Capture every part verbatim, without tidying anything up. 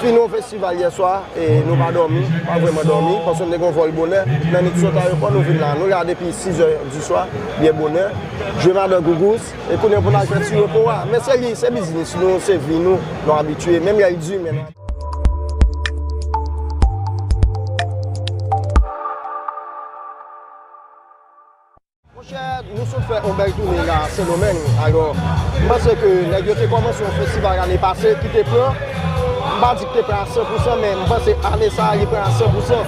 Fini yon festival yè swa, e nou pa dòmi, pa vrèman dòmi, paske nou te gen yon vòl bonè. Nan nèt sot ayewopò, nou vin la. Nou la depi sis è di swa, byen bonè. Jwe Madan Gougous, e kounye a pou n al fè ti repo a. Men se li, se biznis nou, se vi nou, nou abitye. Menm lè l di, men nou Monchè, nou sot fè yon bèl tounen la Sendomeng. Alò, m panse ke nèg yo te kòmanse yon festival ane pase ki te pran. M pa di ki te pran a san pou san, men m panse ane sa a li pran a san pou san.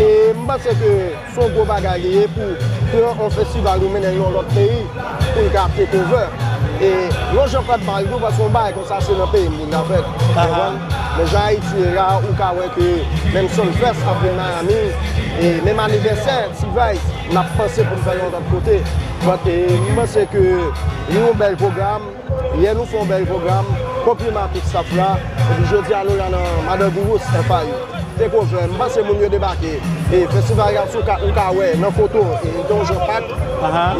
E m panse ke se yon gwo bagay li ye pou pran yon festival ou mennen l nan yon lòt peyi pou l ka take over. E yon jan fòt ba l tou, paske yon bagay konsa se nan peyi m pou l ta fèt. Konprann? Men jan Ayiti ye la, ou ka wè ke menm Sumfest ap vin Miami, e menm anivèsè T-Vice, n ap panse pou n fè l yon lòt kote. But, e, m panse ke li yon bèl pwogram. Yè nou fè yon bèl pwogram. Konpliman a tout staff la. Epi jodi a nou la nan Madan Gougous, F I U. Take over, m panse moun yo debake. E festival la, si w ka, ou ka wè nan foto, e li te yon jan pak.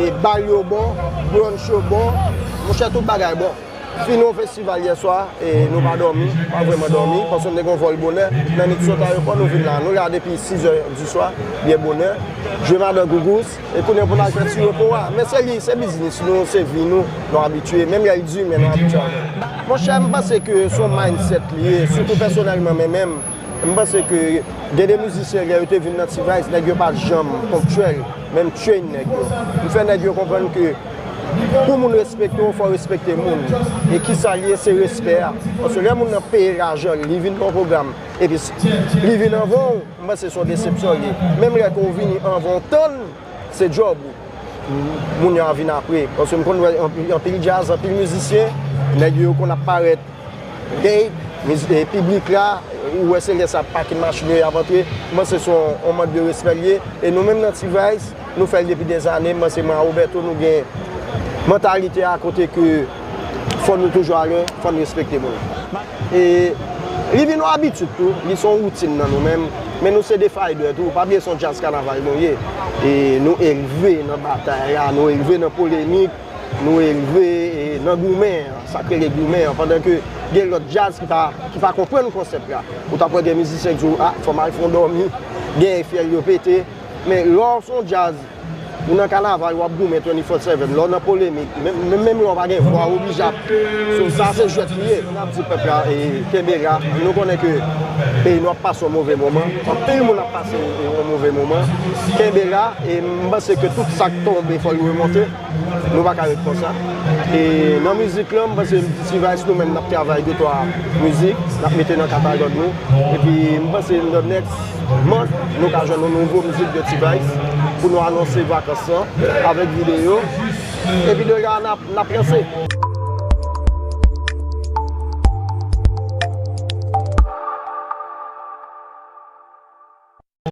E bal yo bon, brunch yo bon. Monchè, tout bagay bon. Fini yon festival yè swa, e nou pa dòmi, pa vrèman dòmi, paske nou te gen yon vòl bonè. Nan nèt sot ayewopò, nou vin la. Nou la depi sis è di swa, byen bonè. Jwe Madan Gougous, e kounye a pou n al fè ti repo a. Men se li, se biznis nou, se vi nou, nou abitye. Menm lè l di, men nou abitye avè l. Monchè, m panse ke se yon mindset li ye, sitou pèsonèlman, men menm, m panse ke gen de mizisyen, lè yo te vin nan T-Vice, nèg yo pa t janm ponktyèl, menm train nèg yo. M fè nèg yo konprann ke pou moun respekte w, fò w respekte moun. E kisa l ye, se respè a. Paske lè moun nan peye lajan l, li vin nan yon pwogram, epi s-, li vin anvan w, m panse se yon desepsyon l ye. Menm lè ke w vini anvan w tann, se djòb ou. Moun yo a vin apre. Paske m konn wè anpil, anpil djaz, anpil mizisyen, nèg yo konn ap parèt gate, miz-, e, piblik la, ou wè se lè sa pakin machin yo y ap antre. M panse se yon, yon mank de respè l ye. E nou menm nan T-Vice, nou fè l depi dèzane. M panse mwen a Roberto, nou gen mantalite a kote ke fò nou toujou alè, fò n respekte moun. E li vin yon abitid tou, li se yon woutin nan nou menm. Men nou se de fighter tou, pa bliye se yon djaz kanaval nou ye. E nou elve nan batay la, nou elve nan polemik, nou elve, e, nan goumen an, sa k rele goumen an. Pandan ke gen lòt djaz ki pa, ki pa konprann konsèp la. Ou t ap wè gen mizisyen ki di w, a, fò m al fè yon dòmi, gen fyèl yo pete. Men lè w se yon djaz, ou nan kanaval, w ap goumen twenty-four seven. Lè w nan polemik, menm, menm, menm lè w pa gen vwa, ou oblije ap. So, sa se jwèt li ye. N ap di pèp la, e, kenbe la. Nou konnen ke peyi nou ap pase yon move moman. Anpil moun ap pase yon move moman. Kenbe la, e m panse ke tout sa k tonbe, fò l remonte. Nou pa ka ret konsa. E nan mizik lan, m panse T-Vice nou menm n ap travay de twa mizik, n ap mete nan katalòg nou. Epi m panse nan next month, nou ka jwenn yon nouvo mizik de T-Vice pou nou anonse vakans lan avèk videyo. Epi de la, n ap, n ap lanse.